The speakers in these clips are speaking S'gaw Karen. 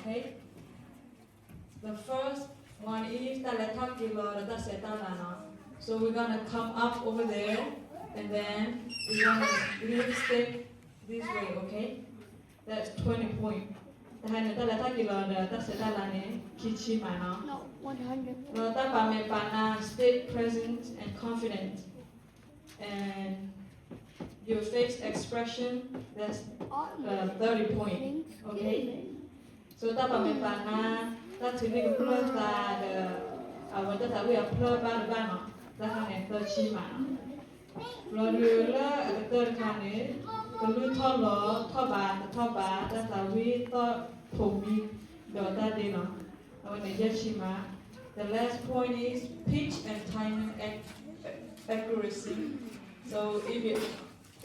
Okay? The first one is တၢ်လဲၤထီၣ်က့ၤလီၤဒီးတၢ်ဆဲးတၢ်လၤနီၤ. So we're gonna come up over there, and then we're gonna leave stick this way, okay? That's twenty point. တဟါန့ၣ် တၢ်လဲၤထီၣ်က့ၤလီၤဒီးတၢ်ဆဲးတၢ်လၤန့ၣ် ခံဆံမးနီၤ. ဒီးတၢ်ပာ်မဲာ်ပာ်နါ state presence and confidence. And your face expression, that's uh, thirty point. Okay? So တၢ်ပာ်မဲာ်ပာ်နါ, တၢ်ထုးန့ၢ်ကဖျၢၣ်သးဒီး အဝဲတၢ်သးဝံၣ်အဖျၢၣ်ဘၣ်တဘၣ်နီၤ, တၢ်ခါန့ၣ်သၢဆံမးနီၤ. ဒီးလၢအကတၢၢ်တခါန့ၣ် ကလုၢ်ထီၣ်လီၤထီၣ်ဘးတထီၣ်ဘး တၢ်သးဝံၣ်သီၣ်ဖိးမံဒီးတၢ်ဒ့နီၤ. အဝဲန့ၣ်ယဲၢ်ဆံမး. The last point is pitch and timing ac- accuracy. So if you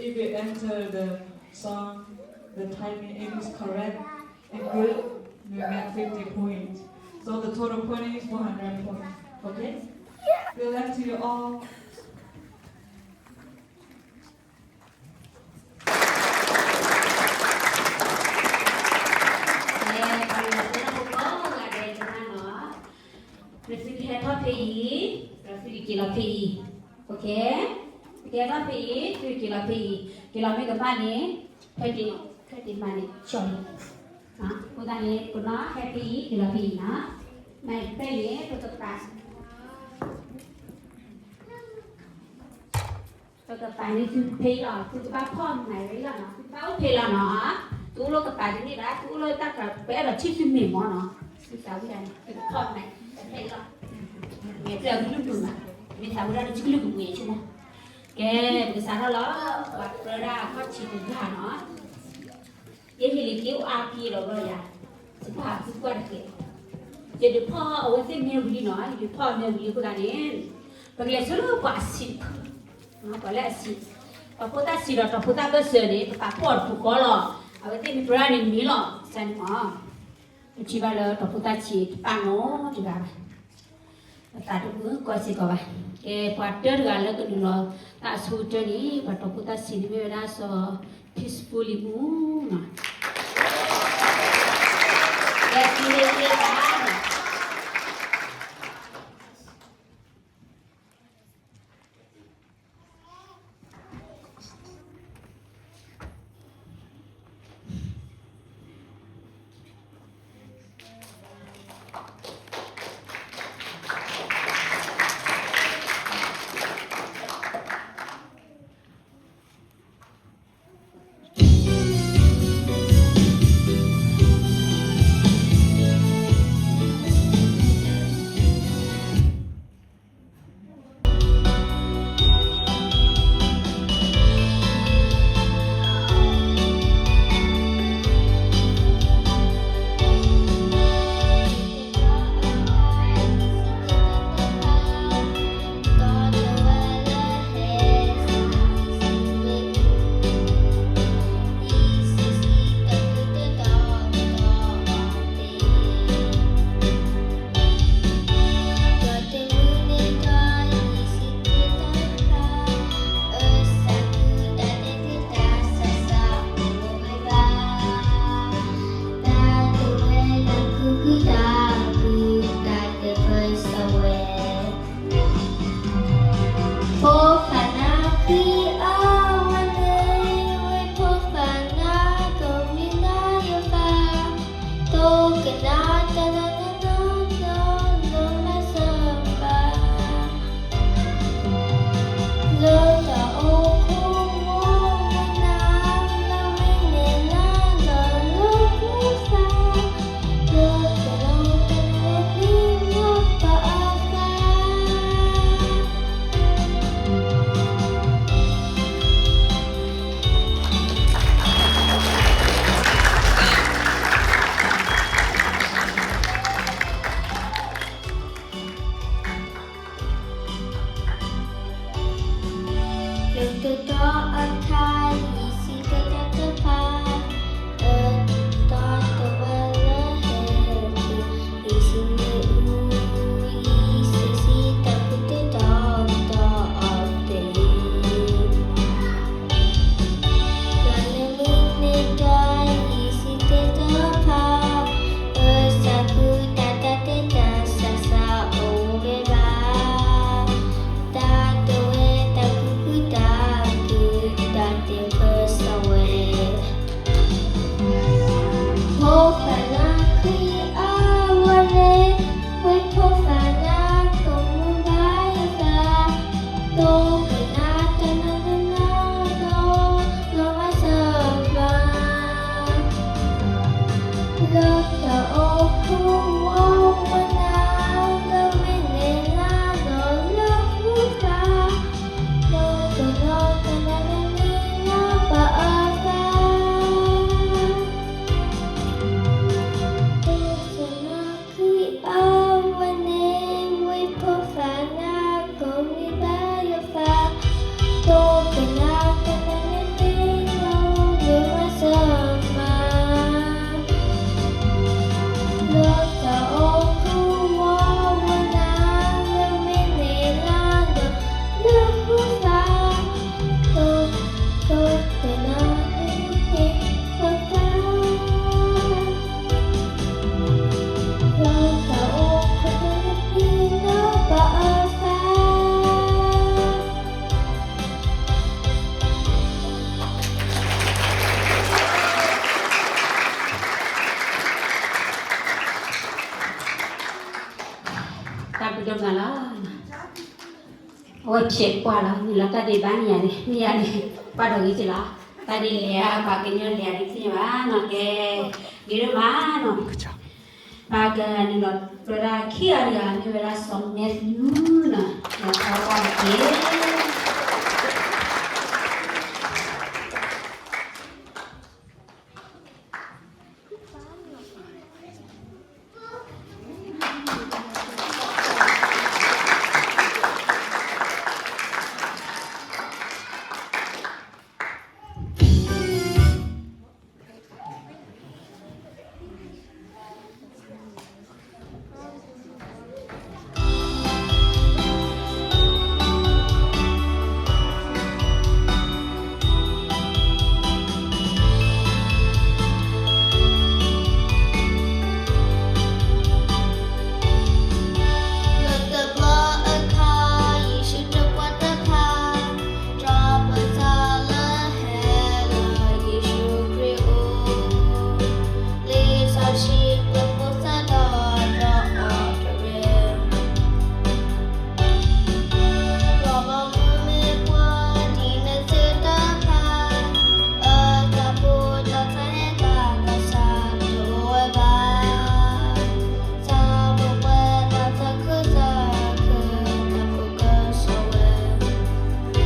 if you enter the song, the timing is correct and good, you get fifty points. So the total point is one hundred points. Okay? Good luck to you all. ပှၤလၢအတဲနၢ်ဟူကိးဂၤဒဲးနီၤ, နသုကဟဲထီၣ်ဖဲအံၤ, ဒီးသုကက့ၤလီၤဖဲအံၤ, okay, သုကဟဲထီၣ်ဖဲအံၤ သုကက့ၤလီၤဖဲအံၤ, က့ၤလီၤမ့ၢ်ကမၣ်န့ၣ် ဖဲတ့ၢ်မးန့ၣ် ကၠီလံ, အဃိသတးန့ၣ် ကနီၤဟဲဖဲအံၤ က့ၤလီၤဖဲအံၤနီၤ, မ့ၢ်ဖဲန့ၣ် ပကပာ် ပကပာ်န့ၢ်သုဖဲအံၤလီၤ, သုကဘၣ်ဖီၣ်မၤဝဲလီၤနီၤ, သုကဘၣ်အိၣ်ဖဲလီၤနီၤ, သုအိၣ်လၢကပၤတန့ၢ်ဘၣ်, သုအိၣ်လၢတၢ်ကပၤ ပအဲၣ်ဒိးထံၣ်သုမ့ၢ်မီၢ်နီၤ, သုသးဝံၣ်ဒၣ်န့ၣ် သုကဖီၣ်မၤဖဲအံၤလီၤ, မ့ၢ်သုအကလုၢ်မုာ်မး, မ့ၢ်သးဝံၣ်ဒၣ်ဒီးသုကလုၢ်ကမုာ်ဆိကမိၣ်, ကဲ, ပကစးထီၣ်လီၤ, ပှၤပြၢဒၣ်အခီၣ်ထံးတဂၤနီၤ ယဟ့ၣ်လီၤက့ၤအိၣ်အါက့ၤဒီးဘျီယၤ, သုကွၢ်သုကွၢ်တက့ၢ်, ယဒုးဖီၣ်အဝဲသ့ၣ်မ့ၢ်ဝံၤလံနီၤ, ယဒုးဖီၣ်အမ့ၢ်ဝံၤလံအဃိသတးန့ၣ်, ပကလဲၤဆူပှၤအဆံးတဖု, ပှၤလၢအဆံး, ပှၤဖိသၣ်ဆံးဒီးတီၤဖိသၣ်ဘၢၣ်စၢၤန့ၣ် ပပာ်ဖှိၣ်အီၤတပူၤဃီလီၤ, အဝဲသ့ၣ်မ့ၢ်ပြၢဒၣ်န့ၣ်မ့ၢ်လီၤ, စၢ်န့ၣ်မး, ပထံၣ်ဘၣ်လၢတီၤဖိသၣ်ဆံးတပာ်နီတဂၤဘၣ် ပသးတမုာ်ကီၢ်စ့ၢ်ကီးဘၣ်. ကဲ, ပှၤတၢတဂၤလၢကနုာ်လီၤသးအဆိကတၢၢ်န့ၣ် ပှၤတီၤဖိသၣ်ဆံးန့ၣ်မ့ၢ်ဝဲဒၣ်စီၤ Peaceful လံမူနီၤ. ကဲ, သုဟ့ၣ်သ့ၣ်တၢ်နီၤ. လၢတၢ်အိၣ်ဖှိၣ်ဝီၤဝဲဒၣ် လၢမ့ၢ်န့ၢ်လၢ်ဒီး လၢဃိသး တိတဲနၤန့ၣ်ဃိသး လၢတၢ်အိၣ်ဖှိၣ်တနံၤ ပှၤအၢသး တၢ်ဘျုးဒိၣ်မးလီၤ. အဝဲဖျဲးပှၢ်လီၤ မ့ၢ်လီၤတၢ်ဒ့ဘၣ်န့ၣ်ယၤန့ၣ် မ့ၢ်ယၤန့ၣ် ပှၢ်ဒီးဂ့ၤက့ၤလီၤ. တၢ်ဒ့လဲၤဧါ ပှၤကညီလဲၤဧါ ဒ်သ့ၣ်ညါဘၣ်နီၤ ကဲ ဂ့ၤဒိၣ်မးနီၤ. ပကနုာ်လီၤပဝဲဒၣ်ခံဂၤတဂၤ မ့ၢ်ဝဲဒၣ်စီၤ Matthew နီၤ ဒီးစီၤဝါတက့ၢ်. လၢတဘျီအခါ ယ့ၣ်ၡူးတပှၢ်တဖၣ် တြီပသးလၢဟဲလၢယ့ၣ်ၡူးခရံာ်အအိၣ်, လံာ်စီဆှံပျဲဖိသၣ်ဒီး ဒီးအီၤတရံး, ဒီးဘၣ်မုၢ်မ့ၢ်ပှၢ် ဒ်န့ၣ်သ့ၣ်တဖၣ်, အတၢ်ဖိတၢ်ဆါဟဲတၢ်သးစၢ်တအိၣ်ဝဲဘၣ်. သးပှဲၤပှဲၤတၢ်သးခုသးခု တၢ်ဖိကစီၣ်ဝဲ ဖိ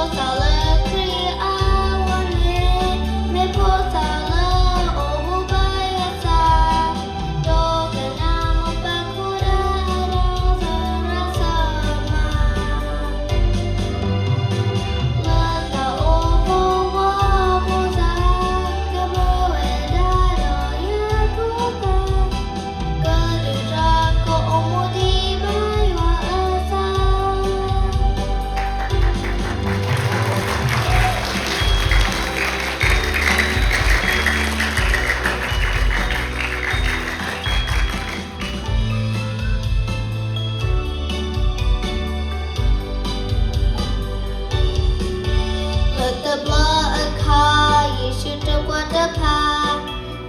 သၣ်လၢခရံာ်အဝဲန့ၣ်, မ့ၢ်ဖိသၣ်လၢအအိၣ်ဘူးဘၣ်ယွၤသး, ဒီးကနၣ်မိၢ်ပၢ်ခိၣ်ဒၣ်ဒီးသရၣ်သမါ လၢတၢ်အိၣ်ဖှိၣ်ဝီဖိသၣ်, ကမုာ်ဝဲဒၣ်ဒီးယဖိသၣ်, ကဒုးတြီကအိၣ်မူဒံးဘၣ်ယွၤအသး. လၢတဘျီအခါ ယ့ၣ်ၡူးတပှၢ်တဖၣ်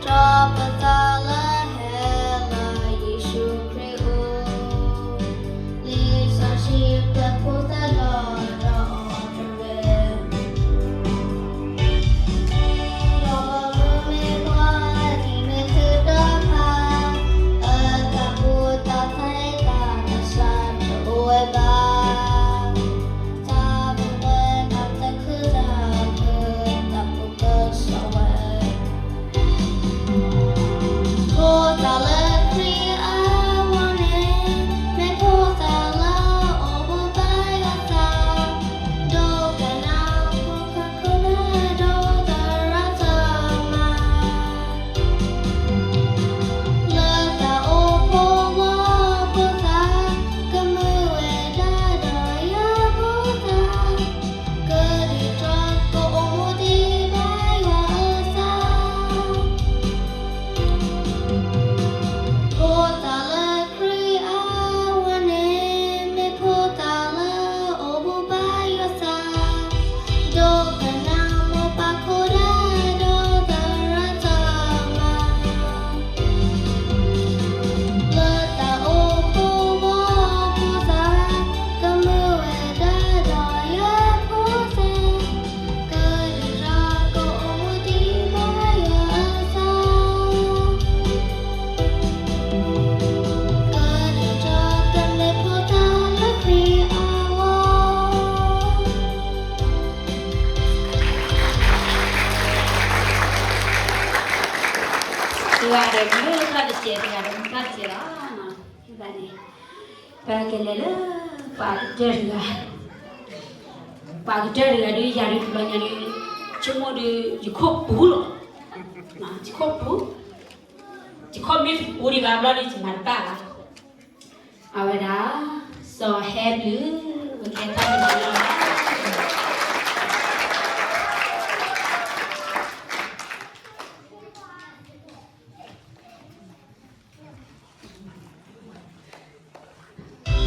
တြီပသးလၢဟဲလၢယ့ၣ်ၡူးခရံာ်အအိၣ်, လံာ်စီဆှံပျဲဖိသၣ်ဒီး ဒီးအီၤတရံး, ဒီးဘၣ်မုၢ်မ့ၢ်ပှၢ် ဒ်န့ၣ်သ့ၣ်တဖၣ်, အတၢ်ဖိတၢ်ဆါဟဲတၢ်သးစၢ်တအိၣ်ဝဲဘၣ်. သးပှဲၤပှဲၤတၢ်သးခုသးခု တၢ်ဖိကစီၣ်ဝဲ ဖိသၣ်လၢခရံာ်အဝဲန့ၣ်, မ့ၢ်ဖိသၣ်လၢအအိၣ်ဘူးဘၣ်ယွၤသး, ဒီးကနၣ်မိၢ်ပၢ်ခိၣ်ဒၣ်ဒီးသရၣ်သမါ လၢတၢ်အိၣ်ဖှိၣ်ဝီဖိသၣ်, ကမုာ်ဝဲဒၣ်ဒီးယဖိသၣ်, ကဒုးတြီကအိၣ်မူဒံးဘၣ်ယွၤအသး. ဖိသၣ်လၢခရံာ်အဝဲန့ၣ်, မ့ၢ်ဖိသၣ်လၢအအိၣ်ဘူးဘၣ်ယွၤသး, ဒီးကနၣ်မိၢ်ပၢ်ခိၣ်ဒၣ်ဒီးသရၣ်သမါ လၢတၢ်အိၣ်ဖှိၣ်ဝီဖိသၣ်, ကမုာ်ဝဲဒၣ်ဒီးယဖိသၣ်, ကဒုးတြီကအိၣ်မူဒံးဘၣ်ယွၤအသး. ကဒုးတြီကမ့ၢ်ဖိသၣ်လၢခရံာ်အအိၣ် တဂၤဒီးမုၢ်တၢ်တစဲး တဂၤဒီးမုၢ်တၢ်တစဲးလီၤ. ဘၣ်န့ၣ် ပကလဲၤလၢ ပှၤကတၢၢ်တဂၤ, ပှၤကတၢၢ်တဂၤဒီး ယၤဒုးတဘျီညါဒီး ဆိကမိၣ်ဒီး ယခိၣ်ပူၤလီၤ, ယခိၣ်ပူၤ ယခီၣ်မ့ၢ်တပူၤဒံးဘၣ်ဘျီဒီး ယမၤတဘၣ်ဘၣ်. အဝဲဒၣ် စီၤဟဲဘျုး ပကဲထီၣ်န့ၣ်လီၤ. လၢတဘျီအခါ ယ့ၣ်ၡူးခရံာ်တၢ်တိာ်ဖျါ တြီ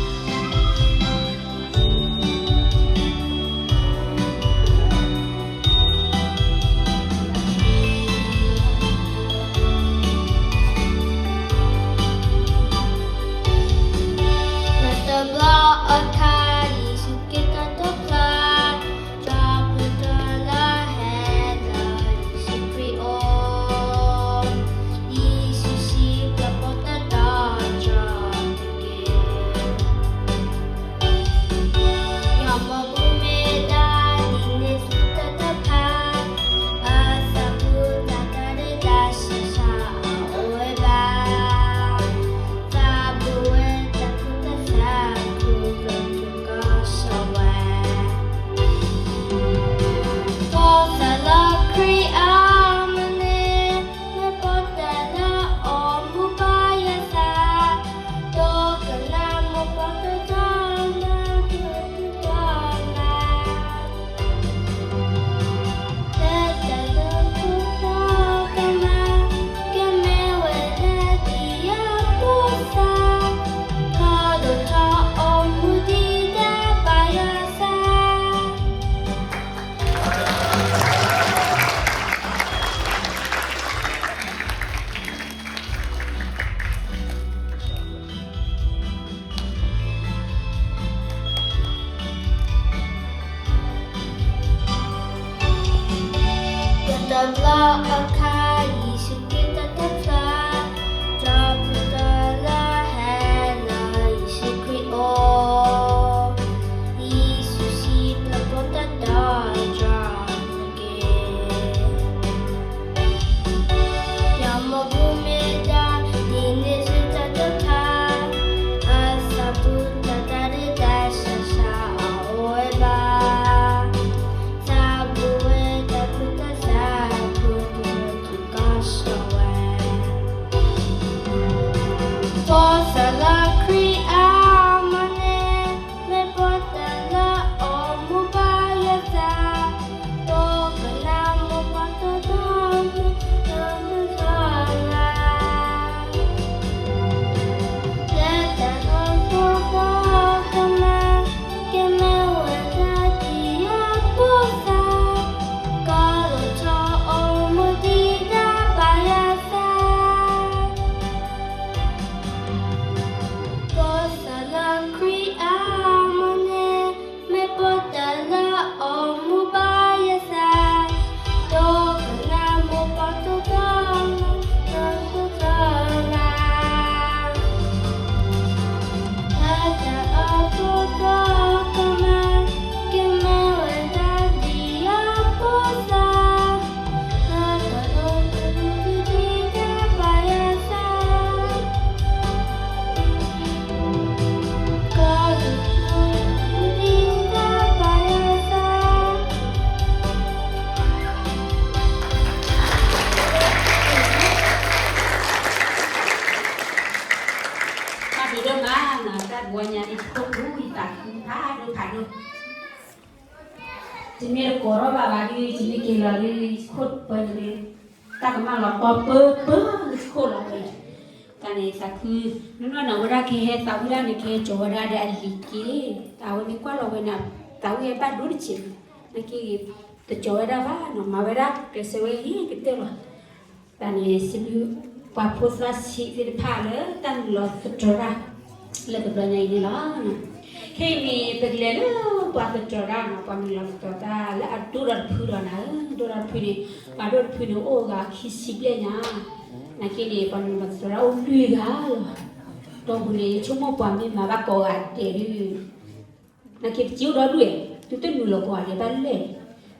ပူၤတြီလၢဟဲလၢယ့ၣ်ၡူးခရံာ်အအိၣ်, ယ့ၣ်ၡူးစံး ပျၢ်ပိာ်တၢ်ဒီးတြီတက့ၢ်. ယမိၢ်ပူၤမ့ၢ်ဒၣ် ဒ်န့ၣ်ဆူတၢ်တိာ်ဖျါ, အသးပူၤတၢ်တၢ်ဒ့ၣ်တၢ်ဆါဆါအအိၣ်ဝဲဘၣ်, သးပူၤဝဲတၢ်ကူၣ်တၢ်ဆး ခူသူၣ်ကီၢ်စီဝဲ ပီၢ်သးလၢခရံာ်အမံၤန့ၣ်, မ့ၢ်ပီၢ်သးလၢအီမူၤဘၣ်ယသး, ဒိကနၣ်မိၢ်ပှၢ်တၢ်ဒီးမၤ တၢ်တၢ်လၢပီၢ်သးကမၤ, ကမ့ၢ်ဝဲဒၣ်ဒ်ယဖိသၣ်, ခီဒိၣ်ထီၣ်အီမူၤဒ်တၢ်ဘၣ်ယသး တဘျီအခါ ယ့ၣ်ၡူးခရံာ်တၢ်တိာ်ဖျါ, တြီပူၤတြီလၢဟဲလၢယ့ၣ်ၡူးခရံာ်အအိၣ်, ယ့ၣ်ၡူးစံး ပျၢ်ပိာ်တၢ်ဒီးတြီတက့ၢ်. ယမိၢ်ပူၤမ့ၢ်ဒၣ် ဒ်န့ၣ်ဆူတၢ်တိာ်ဖျါ, အသးပူၤတၢ်တၢ်ဒ့ၣ်တၢ်ဆါဆါအအိၣ်ဝဲဘၣ်, သးပူၤဝဲတၢ်ကူၣ်တၢ်ဆး ခူသူၣ်ကီၢ်စီဝဲ ပီၢ်သးလၢခရံာ်အမံၤန့ၣ်, မ့ၢ်ပီၢ်သးလၢအီမူၤဘၣ်ယသး, ဒိကနၣ်မိၢ်ပှၢ်တၢ်ဒီးမၤ တၢ်တၢ်လၢ လၢတၢ်လၢပီၢ်သးကမၤ, ကမ့ၢ်ဝဲဒၣ်ဒ်ယဖိသၣ်, ခီဒိၣ်ထီၣ်အီမူၤဒ်တၢ်ဘၣ်ယသး ပီၢ်သးလၢခရံာ်အမံၤန့ၣ်, မ့ၢ်ပီၢ်သးလၢအီမူၤဘၣ်ယသး, ဒိကနၣ်မိၢ်ပှၢ်တၢ်ဒီးမၤ တၢ်တၢ်လၢ လၢတၢ်လၢပီၢ်သးကမၤ, ကမ့ၢ်ဝဲဒၣ်ဒ်ယဖိသၣ်, ခီဒိၣ်ထီၣ်အီမူၤဒ်တၢ်ဘၣ်ယသး တၢ်ဘျုးဒိၣ်မးနီၤ, တၢ်ဘှီညါအံၤ ယခိၣ်ပူၤ ယသးခုဖးဒိၣ်ဖးဒိၣ်, ယမ့ၢ်တကိးထီၣ်ဘၣ်ဘၣ်ဒီး ယမ့ၢ်က့ၤလီၤဒီး ယခိၣ်ပၢၤန့ၣ် တၢ်ကမၣ်လီၤတီပၢပၢလၢယခိၣ်လီၤဝဲ, တၢ်န့ၣ်သးခု, နီၢ်နီၢ်နီၤဝဲဒၣ်ကဟဲသးဝံၣ်ဒၣ်န့ၣ် ကဟဲကၠီၤဝဲဒၣ်ဒီးအလံၤက့ၤ, အဝဲမ့ၢ်ကွၢ်လီၤဝဲန့ၣ် သးဝံၣ်ဝဲဘၣ်ဒိတစဲး, နာ်က့ တကၠီၤဝဲဒၣ်ဘၣ်နီၤ, မၤဝဲဒၣ်ကျဲးစၢးဝဲအံၤကတၢၢ်လီၤ. တၢ်န့ၣ်စံးဘျုးပှၤဖိသၣ်ဆံးသ့ၣ်တဖၣ်လၢတၢ်နုာ်လီၤသတြီၤတၢ် လၢတဘျီညါအံၤန့ၣ်လီၤ. ခဲအံၤန့ၣ် ပကလဲၤလၢပှၤသတြီၤတၢ်နီၤ, ပှၤနုာ်လီၤသတြီၤတၢ်လၢအဒိၣ်ဒီးတဖုလီၤနၤ, ဒိၣ်ဒီးတဖုန့ၣ်, ပှၤဒိၣ်တဖုန့ၣ် အိၣ်ဂၤခံဆံဘျဲၣ်ညါ, နာ်က့န့ၣ် ပှၤနုာ်လီၤသတြီၤတၢ်အိၣ်လွံၢ်ဂၤလီၤ. ဒီးပူၤန့ၣ် ယဆိကမိၣ်ပှၤမ့ၢ်မၤဘၣ်ကိးဂၤဒဲးဒီး နာ်က့ပစံးအိၣ်ဒီဒူၣ်, သုတနုာ်လီၤကိးဂၤဒဲးဘၣ်လဲၣ်,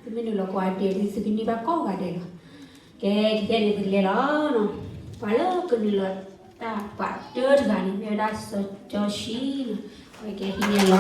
သုမ့ၢ်နုာ်လီၤကိးဂၤဒဲးဒီး သုကန့ၢ်ဘၣ်ကိးဂၤဒဲးလီၤ. ကဲ ခဲအံၤန့ၣ် ပကလဲၤလီၤနီၤ, ပှၤလၢကနုာ်လီၤတၢ်ပှၤတၢတဂၤန့ၣ် မ့ၢ်ဝဲဒၣ်စီၤကၠီဆံနီၤ, အဝဲကဟံးန့ၢ်လီၤ.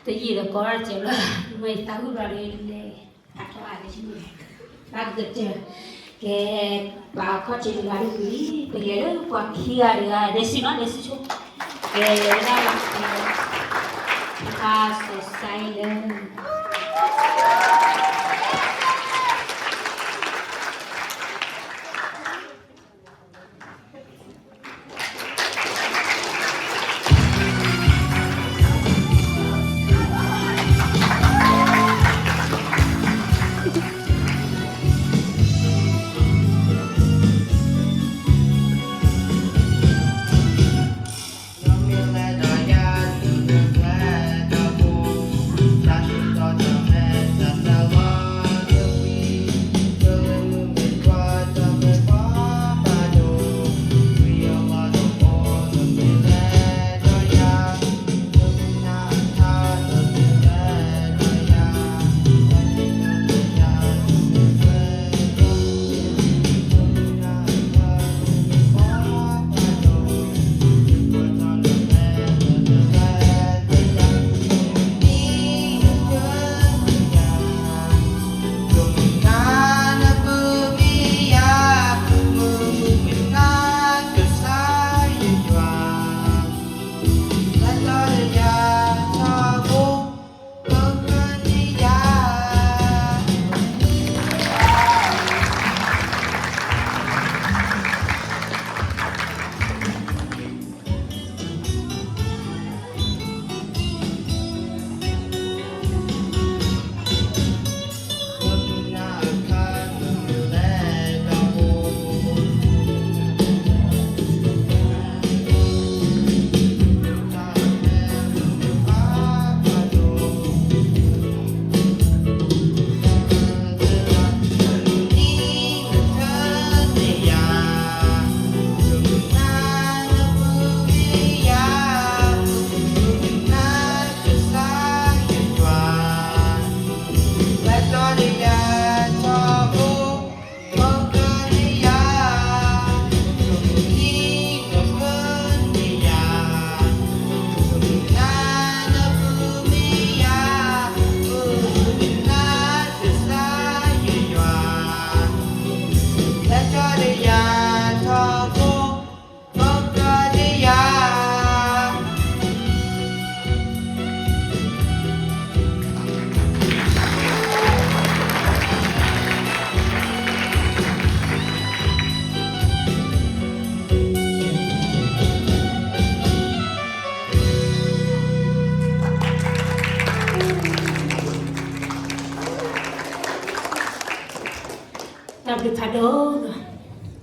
တယံာ်ဒီးကိးတၢ်စၢၤလၢ မ့ၢ်သးဝံၣ်ဘျီဒီးလဲၤ ဖးထီၣ်အါတဆံန့ၣ် ဘၣ်ကတၢၢ် ကဲ ပှၤခီၣ်ထံးတဂၤတကလုာ် ပလဲၤလၢပှၤခံဂၤတဂၤ ဒဲစံနီၤ ဒဲစံဆိ ကဲ ဝဲဒၣ် ကဲ အခါစီၤစါအံၤလၢ တၢ်ဘျုးဖးဒိ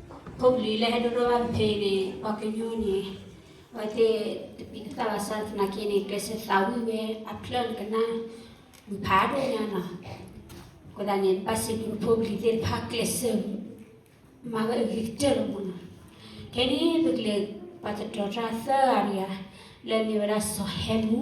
ၣ်လီၤ. ဖိပလံၤလၢဟဲဒိၣ်ထီၣ်ဘၣ်ဖဲအံၤန့ၣ် ပှၤကညီန့ၣ် အဝဲသ့ၣ်တပံးတသးဘၣ်ဆၣ်သနာ်က့န့ၣ် ကျဲးစၢးသးဝံၣ်ဝဲအဖျၢၣ်လၢကနၣ် ဝံၤဖးဒိၣ်ညါနီၤ. အဃိသတးန့ၣ် ဘၣ်စံးဘျုးဖိပလံၤသ့ၣ်တဖၣ်ကျဲးစၢး မၤဝဲအဂ့ၤကတၢၢ်လီၤမးနီၤ. ခဲအံၤန့ၣ် ပကလဲၤပာ်တတီၤတၢ်သၢဂၤတဂၤ လၢအမ့ၢ်ဝဲဒၣ်စီၤဟဲမူ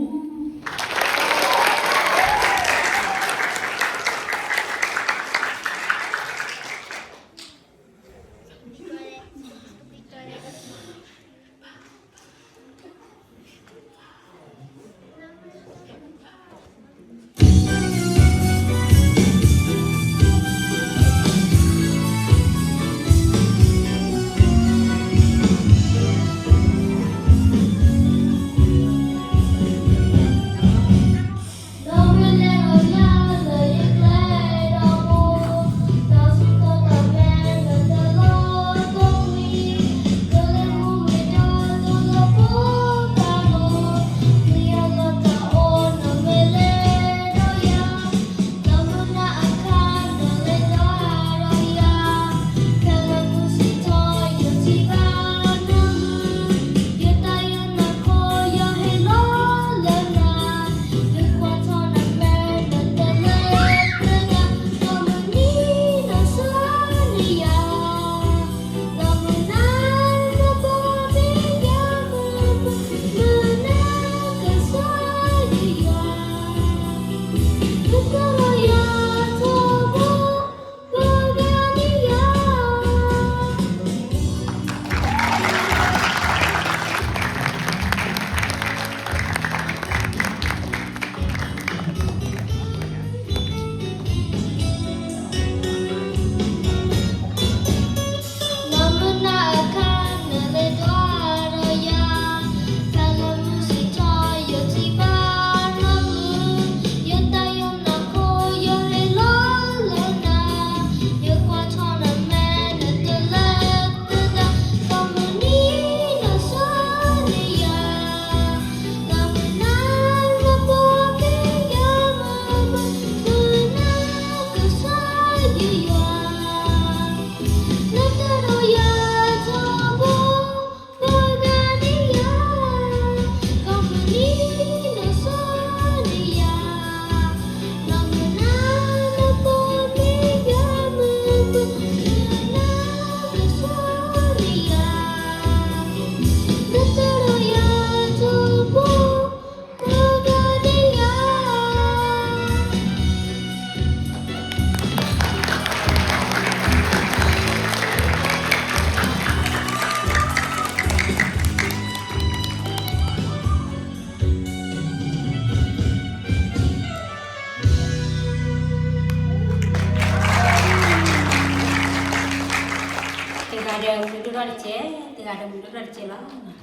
တၢ်တမုာ်နီတစဲးလီၤ.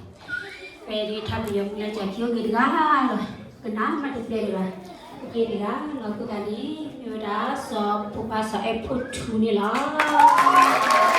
ပဒုးထါပယီၤမူလၢကၠီခံအိၣ်ဂ့ၤတဂၤလီၤ. ကနၣ်မးတပျဲတဂၤ, ကက့ၤတဂၤလီၤ. အဃိသတးန့ၣ် မ့ၢ်ဝဲဒၣ်စီၤဖိခွါစီၤအဲၣ်ဖိထူန့ၣ်လီၤ.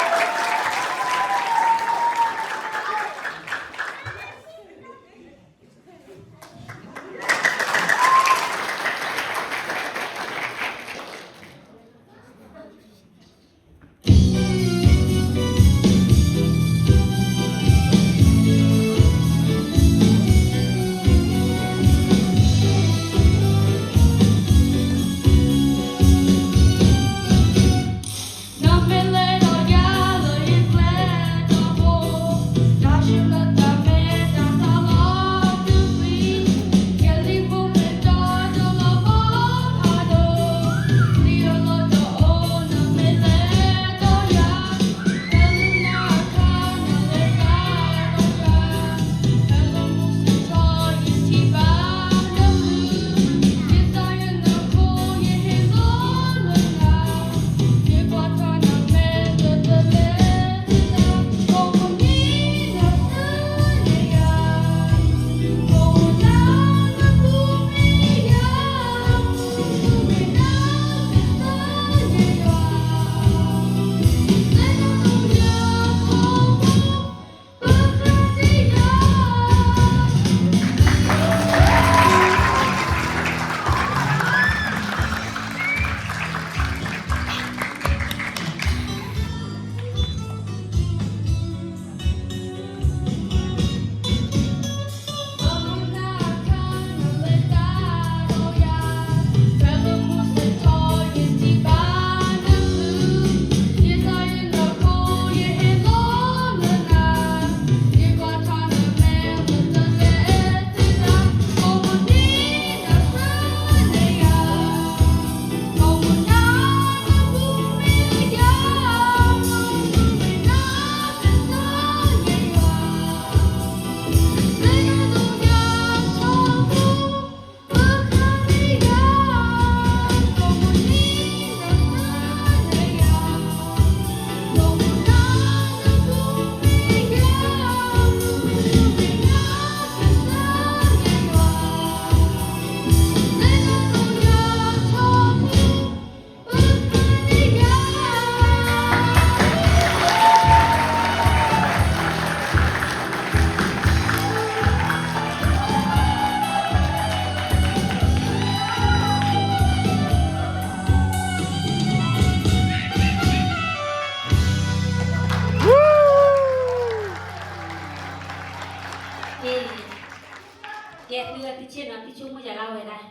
ကဲ သုဝဲသုဆ့ၣ်နီၤ သုဆိကမိၣ်ယၤလၢဝဲဒၣ်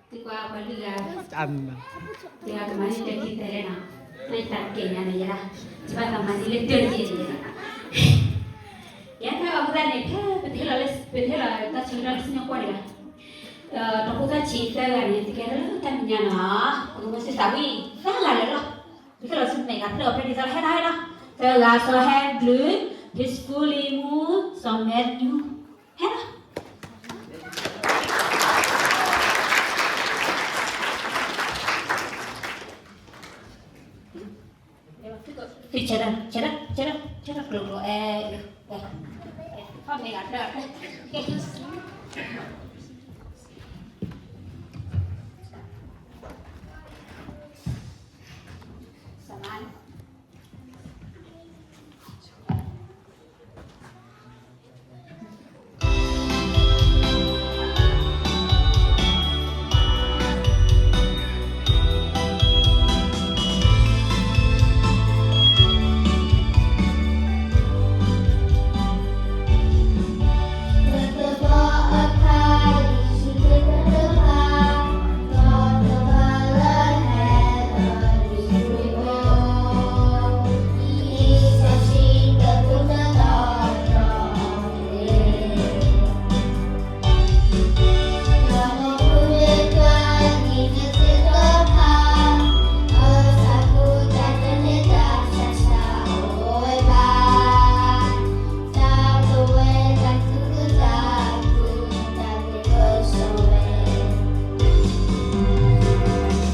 သုကွၢ်ပှၤလုၢ်ဂၤ သုကမၤန့ၢ်တၢ်ခံသၢလဲၣ်နီၤ, မ့ၢ်တၢ်ကဲညါန့ၣ်ယဲဒၣ်, ယဘၣ်သးမၤန့ၢ်လၢတၢ်ယဲၢ်န့ၣ်, ယဲဒၣ်အဃိသတးန့ၣ် ဖဲပတဟဲလီၤလၢ ပတဟဲလီၤတၢ်ဆၢကတီၢ်လၢစံၣ်ညီၣ်ကွီၢ်န့ၣ်လီၤ, တၢ်ဖိသၣ်ဆံးသၢဂၤန့ၣ် သုကဲထီၣ်လၢတၢ်မဲာ်ညါနီၤ, ပကမ့ၢ်သုသးဝံၣ်သၢဂၤလၢာ်လီၤ, ပဟဲလီၤဆူမဲာ်ဂၤဖျၢၣ်အီၤဖဲဒ်သိးလၢဟဲနီၤဟဲနီၤ, သၢဂၤစီၤဟဲဘျုး Peacefully မူ စီၤမဲသူ ဟဲနီၤ ဆဲးဒၣ် ဆဲးဒၣ် ဆဲးဒၣ် ဆဲးဒၣ် ကျိၤကျိၤ အဲ အဲ ဖီၣ်မဲာ်ဂၤဖျၢၣ် စမါ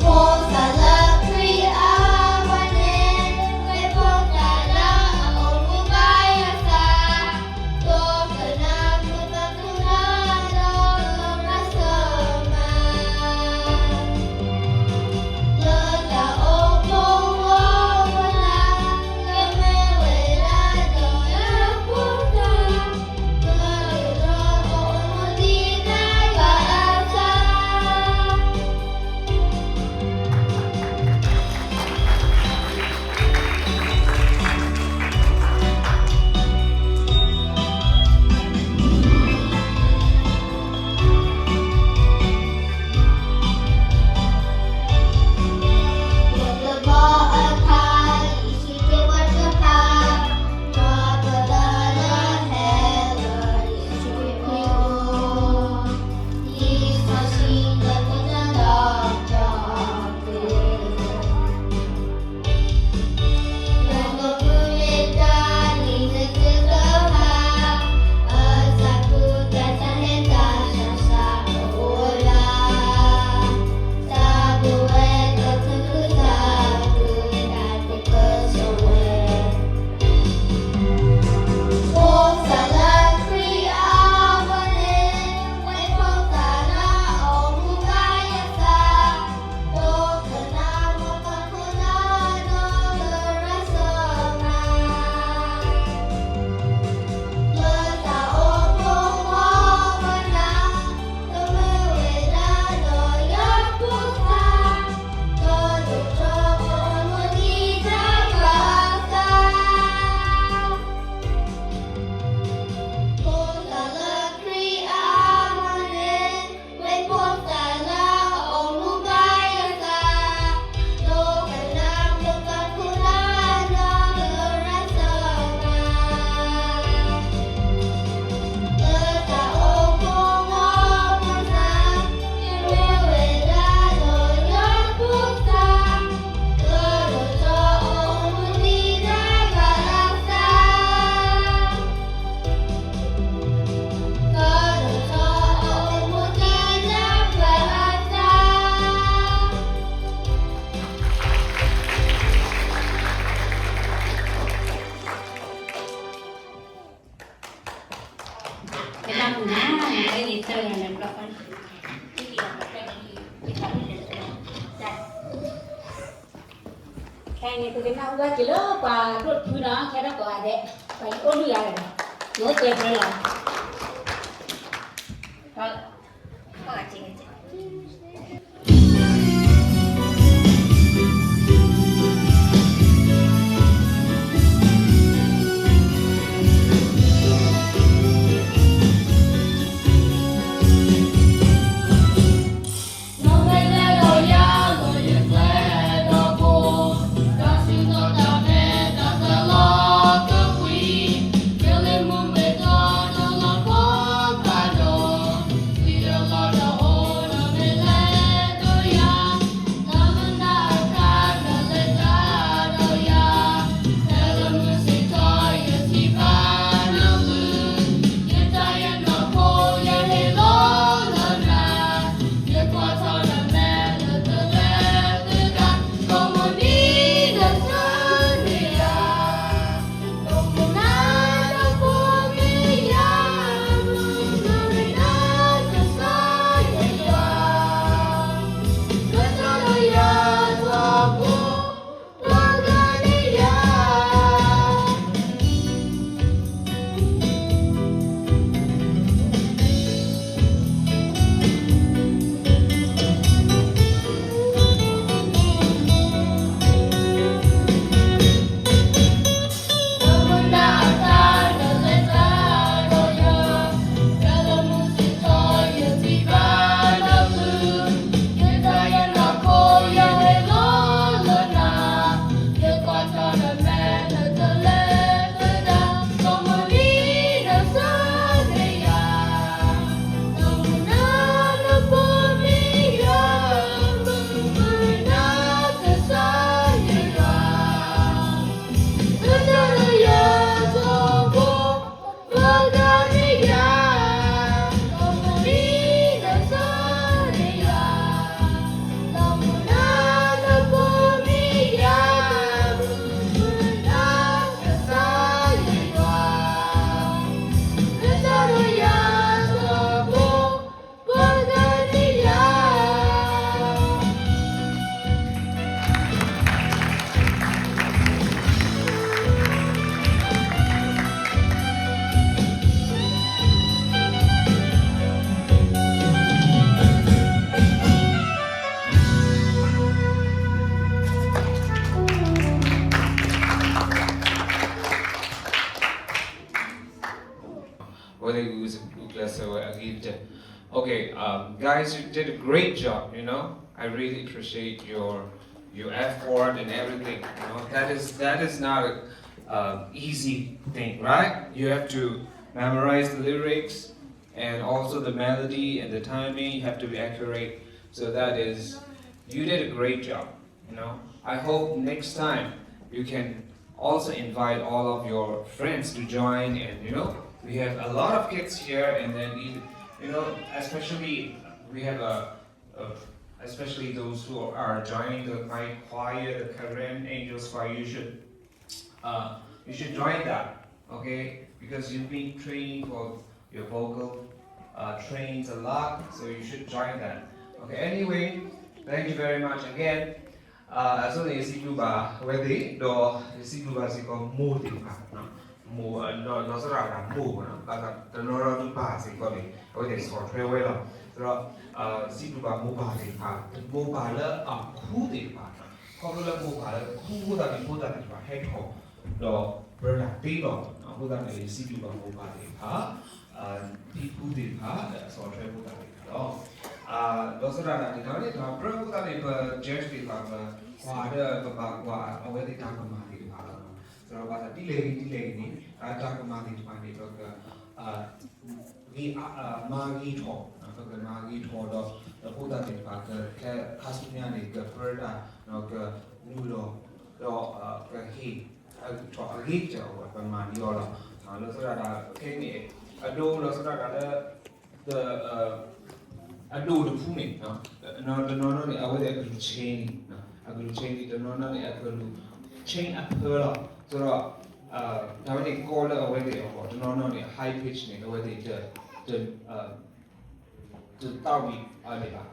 Pôtha̱ lၢပှဲၤအါဝဲန့ၣ်, ဝဲပှၤသးလၢအအိၣ်မူဘၣ်ယွၤ ပကနၢ်ဟူဘၣ်က့ၤလၢပှၤဒိၣ်တဖုနီၤ ခဲဒၣ်ကိးဂၤဒဲး, ပှၤအိၣ်ဒုးဂၤဒီး ယအိၣ်တဲဖဲလီၤ. Whether you use a blue glass or a gift. Okay, um, guys, you did a great job, you know. I really appreciate your your effort and everything. You know, that is that is not a uh, easy thing, right? You have to memorize the lyrics and also the melody and the timing. You have to be accurate. So that is, you did a great job. You know, I hope next time you can also invite all of your friends to join, and you know, we have a lot of kids here, and then you, you know, especially we have a, a especially those who are joining the my choir, the Karen Angels Choir. You should uh, you should join that, okay? Because you've been training for your vocal uh, trains a lot, so you should join that. Okay, anyway, thank you very much again. အဆိန့ၣ် ယစံးဘျုးဘၣ်အဝဲသ့ၣ် ဒီးယစံးဘျုးဘၣ်စ့ၢ်ကီးမိၢ်သ့ၣ်တဖၣ်, မိၢ်, ဒီးသရၣ်ဒၣ်မိၢ်, ဘၣ်ဆၣ်တနီၤဒီးဒုးပၢ်စ့ၢ်ကီးန့ၣ် အဝဲသ့ၣ်ဆီၣ်ထွဲဝဲလီၤ. ဒီးစံးဘျုးဘၣ်မိၢ်ပၢ်သ့ၣ်တဖၣ်, မိၢ်ပၢ်လၢအခူသ့ၣ်တဖၣ်, ခီဖျိလၢမိၢ်ပၢ်လၢအခူအဃိသတးန့ၣ် ဖိသၣ်သ့ၣ်တဖၣ်ဟဲထီၣ် ဒီးပၢတၢ်သ့လီၤ. အဃိသတးန့ၣ် ယစံးဘျုးဘၣ်မိၢ်ပၢ်သ့ၣ်တဖၣ်, ဖံဖုသ့ၣ်တဖၣ် ဒီးဆီၣ်ထွဲဖိသၣ်သ့ၣ်တဖၣ်လီၤ. ဒီးသရၣ်ဒၣ်န့ၣ် တၢ်န့ၣ် တၢ်ပြၢဖိသၣ်န့ၣ် ပ judge သ့ၣ်တဖၣ် ပကွၢ်ဒီးပဘၣ်ကွၢ်အဝဲသ့ၣ်တၢ်ကမၣ်သ့ၣ်တဖၣ်လီၤ. သရၣ်ဘၣ်သးဒ်လဲၣ်ဂ့ၤဒ်လဲၣ်ဂ့ၤန့ၣ် တၢ်ကမၣ်သ့ၣ်တဖၣ်န့ၣ် ပက ဂ့ၤ, မၤဂ့ၤထီၣ်, ပကမၤဂ့ၤထီၣ်ဒီး ဖိသၣ်သ့ၣ်တဖၣ် ကဟဲခါဆူညါန့ၣ် ကပြၢတၢ်, ကနုာ်လီၤ, ဒီးကဟ့ၣ်ထီၣ်အဂ့ၤကတၢၢ်အဂီၢ် ပမၤန့ၢ်အီၤလီၤ. လီၤသရၣ်ဒၣ်ခဲအံၤန့ၣ် အဒိ လီၤသရၣ်ဒၣ်လၢ အဒိၣ်တဖုန့ၣ် တနီၤနီၤန့ၣ် အဝဲသ့ၣ်အကလူၤ change န့ၣ်, အကလူၤ change န့ၣ် တနီၤနီၤန့ၣ် အကလူၤ change အဖၢလီၤ. ဆိုတော့ တၢ်ဝဲန့ၣ်ကီလၢအဝဲသ့ၣ်အဂီၢ်, တနီၤနီၤန့ၣ် high pitch န့ၣ် အဝဲသ့ၣ် တသးဝံၣ်အန့ၣ်ဘၣ်,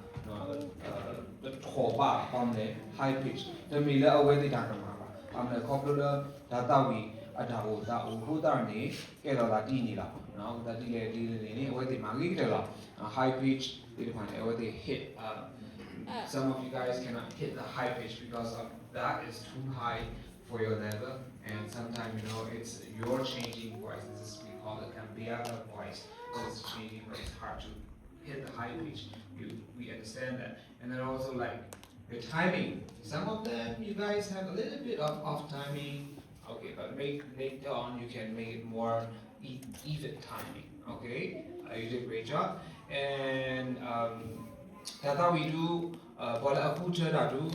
တထီၣ်ဘၣ် high pitch တမ့ၢ်လၢအဝဲသ့ၣ်တၢ်ကမၣ်ဘၣ်. ခီဖျိလၢ တၢ်သးဝံၣ်အတၢ်အိၣ်သးအိၣ်အဃိသတးန့ၣ် ကဲထီၣ်သးဒ်န့ၣ်လီၤ. အဃိသတးဒ်လဲၣ်ဒ်လဲၣ်န့ၣ် အဝဲသ့ၣ်မၤဂ့ၤကတၢၢ်လီၤ. High pitch သ့ၣ်တဖၣ်န့ၣ် အဝဲသ့ၣ် hit, some of you guys cannot hit the high pitch because of that is too high for your level, and sometimes, you know, it's your changing voice. This is, we call it a better voice. It's changing, but it's hard to hit the high pitch. You, we understand that. And then also, like, the timing. Some of them, you guys have a little bit of off timing. Okay, but make, later on, you can make it more e- even timing. Okay, uh, you did a great job. And um, တၢ်သးဝံၣ်ဒုး ပှၤလၢအဃုထၢတၢ်ဒုး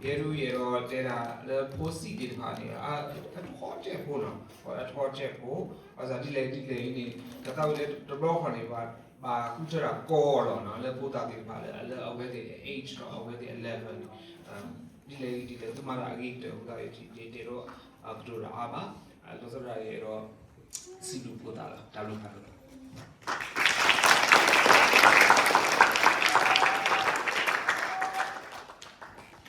ယဲဒုးယအဲၣ်ဒိးတဲဒၣ်လၢဖိစံးသ့ၣ်တဖၣ်န့ၣ် အထီကဲးဖိနီၤ, အထီကဲးဖိ, ဘၣ်ဆၣ်ဒ်လဲၣ်ဒ်လဲၣ်အံၤန့ၣ် တၢ်သးဝံၣ်လၢတဘျီဃီန့ၣ် ပှၤ ဘၣ်ဃုထၢတၢ်ကီလီၤနီၤ လၢဖိသၣ်သ့ၣ်တဖၣ်လၢ လၢအဝဲသ့ၣ် age ဒီးအဝဲသ့ၣ်အ level န့ၣ် ဒ်လဲၣ်ဒ်လဲၣ် သုမၤတၢ်အဂ့ၤကတၢၢ်အဃိသတး ယတဲဒိး ကတိၤတၢ်အါမး, လီၤဆီဒၣ်တၢ်ယအဲၣ်ဒိး စံးဘျုးဖိသၣ်လီၤ. တၢ်ဘျုးဖးဒိၣ်လီၤ.